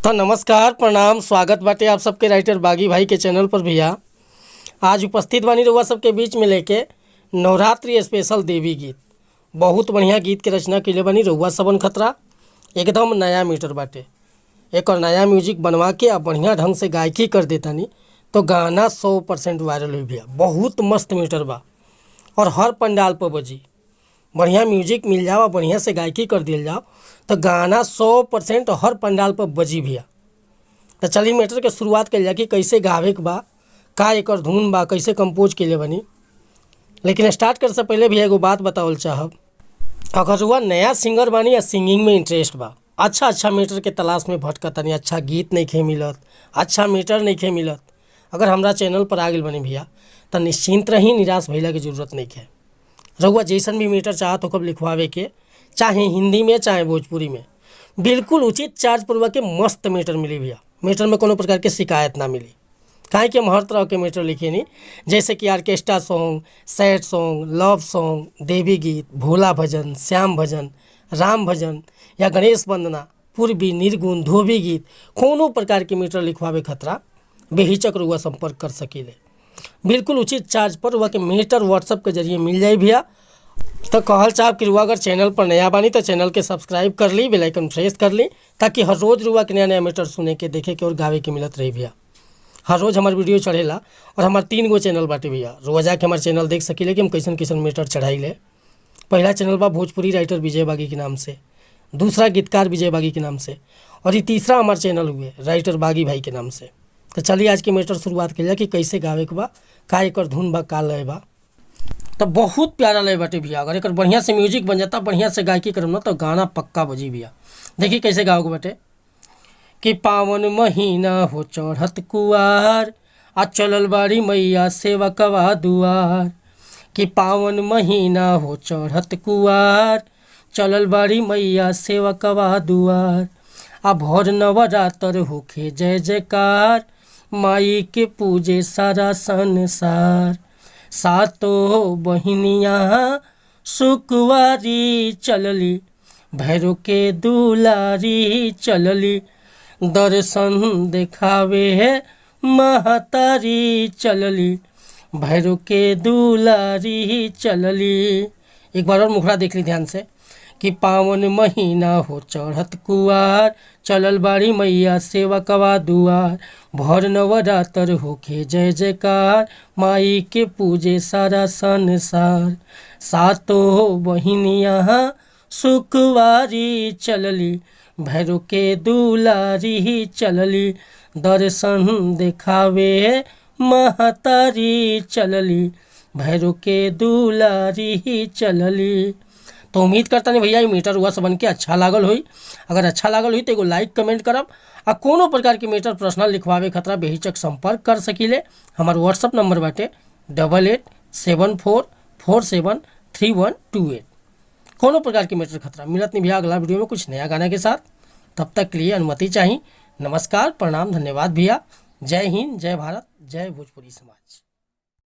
तो नमस्कार, प्रणाम, स्वागत बाटे आप सबके राइटर बागी भाई के चैनल पर भैया। आज उपस्थित बानी रउआ सबके बीच में लेके नवरात्रि स्पेशल देवी गीत। बहुत बढ़िया गीत के रचना कइले बानी रउआ सबन खतरा। एकदम नया मीटर बाटे। एकर नया म्यूजिक बनवा के आ बढ़िया ढंग से गायकी कर देतानी तो गाना 100% वायरल होई भैया। बहुत मस्त मीटर बा और हर पंडाल पर बजी। बढ़िया म्यूजिक मिल जाओ, बढ़िया से गायकी कर दियल जाओ तो गाना 100% हर पंडाल पर बजी भैया। तो चलिए मैटर के शुरुआत कइल जा कि कैसे गावे के बा, का एकर धुन बा, कैसे कंपोज कइले बानी। लेकिन स्टार्ट करे से पहले भी एगो बात बतावल चाहब। अगर रुआ नया सिंगर बानी या सिंगिंग में इंटरेस्ट बा, अच्छा अच्छा मीटर के तलाश में भटकतानी, अच्छा गीत नइखे मिलत, अच्छा मीटर नइखे मिलत, अगर हमरा चैनल पर आ गइल बानी भैया त निश्चिंत रही, निराश भइला के जरूरत नइखे। रउआ जैसन भी मीटर चाहत होखब लिखवावे के, चाहे हिंदी में चाहे भोजपुरी में, बिल्कुल उचित चार्ज पर रउआ के मस्त मीटर मिली भैया। मीटर में कोनो प्रकार के शिकायत ना मिली। काहे कि हम हर तरह के मीटर लिखेनी, जैसे कि orchestra song, sad song, love song, देवी गीत, भोला भजन, श्याम भजन, राम भजन या गणेश वंदना, पूर्वी, निर्गुण, धोबी गीत, कोनो प्रकार के मीटर लिखवावे खतरा बेहिचक रउआ संपर्क कर सकीले। बिल्कुल उचित चार्ज पर रउआ के मीटर व्हाट्सअप के जरिए मिल जाई भैया। तो कहल चाहब कि रउआ अगर चैनल पर नया बानी तो चैनल के सब्सक्राइब कर ली, बेल आइकन प्रेस कर ली, ताकि हर रोज़ रउआ के नया नया मीटर सुने के, देखे के और गावे के मिलत रही भैया। हर रोज़ हमार वीडियो चढ़ेला और हमार 3 गो चैनल बाटे भैया। रउआ जाके हमार चैनल देख सकीले कि हम कैसन कैसन मीटर चढ़ाइले। पहला चैनल बा भोजपुरी राइटर विजय बागी के नाम से, दूसरा गीतकार विजय बागी के नाम से और ये तीसरा हमार चैनल हुए राइटर बागी भाई के नाम से। तो चलिए आज के मैटर शुरुआत कइल जा कि कैसे गावे के बा, का एकर धुन बा, का लय बा। तो बहुत प्यारा लय बाटे भैया। अगर एकर बढ़िया से म्यूजिक बन जाता, बढ़िया से गायकी करब ना तो गाना पक्का बजी भैया। देखिए कैसे गावे के बाटे कि पावन महीना हो चढ़त कुआर, आ चलल बाड़ी मैया सेवकवा दुआर। कि पावन महीना हो चढ़त कुआर, चलल बाड़ी मैया सेवकवा दुआर। आ भर नवरातर होखे जय जयकार, माई के पूजे सारा संसार। सातो बहिनिया सुकुवारी चलली, भैरो के दुलारी चलली। दर्शन देखावे महतारी चलली, भैरो के दुलारी चलली। एक बार और मुखड़ा देख ली ध्यान से कि पावन महीना हो चढ़त कुआर, चलल बाड़ी मैया सेवकवा दुआर। भर नवरातर होखे जय जयकार, माई के पूजे सारा संसार। सातो बहिनिया सुकुवारी चलली, भैरो के दुलारी चलली। दर्शन देखावे महतारी चलली, भैरो के दुलारी चलली। तो उम्मीद करता नहीं भैया ये मीटर हुआ सबन के अच्छा लागल होई। अगर अच्छा लागल होई तो एगो लाइक कमेंट करब आ कोनो प्रकार के मीटर पर्सनल लिखवावे खतरा बेहिचक संपर्क कर सकीले। हमार व्हाट्सअप नंबर बाटे 8874473128। कोनो प्रकार के मीटर खतरा मिलत नहीं भैया अगला वीडियो में कुछ नया गाना के साथ। तब तक के लिए अनुमति चाहिए। नमस्कार, प्रणाम, धन्यवाद भैया। जय हिंद, जय भारत, जय भोजपुरी समाज।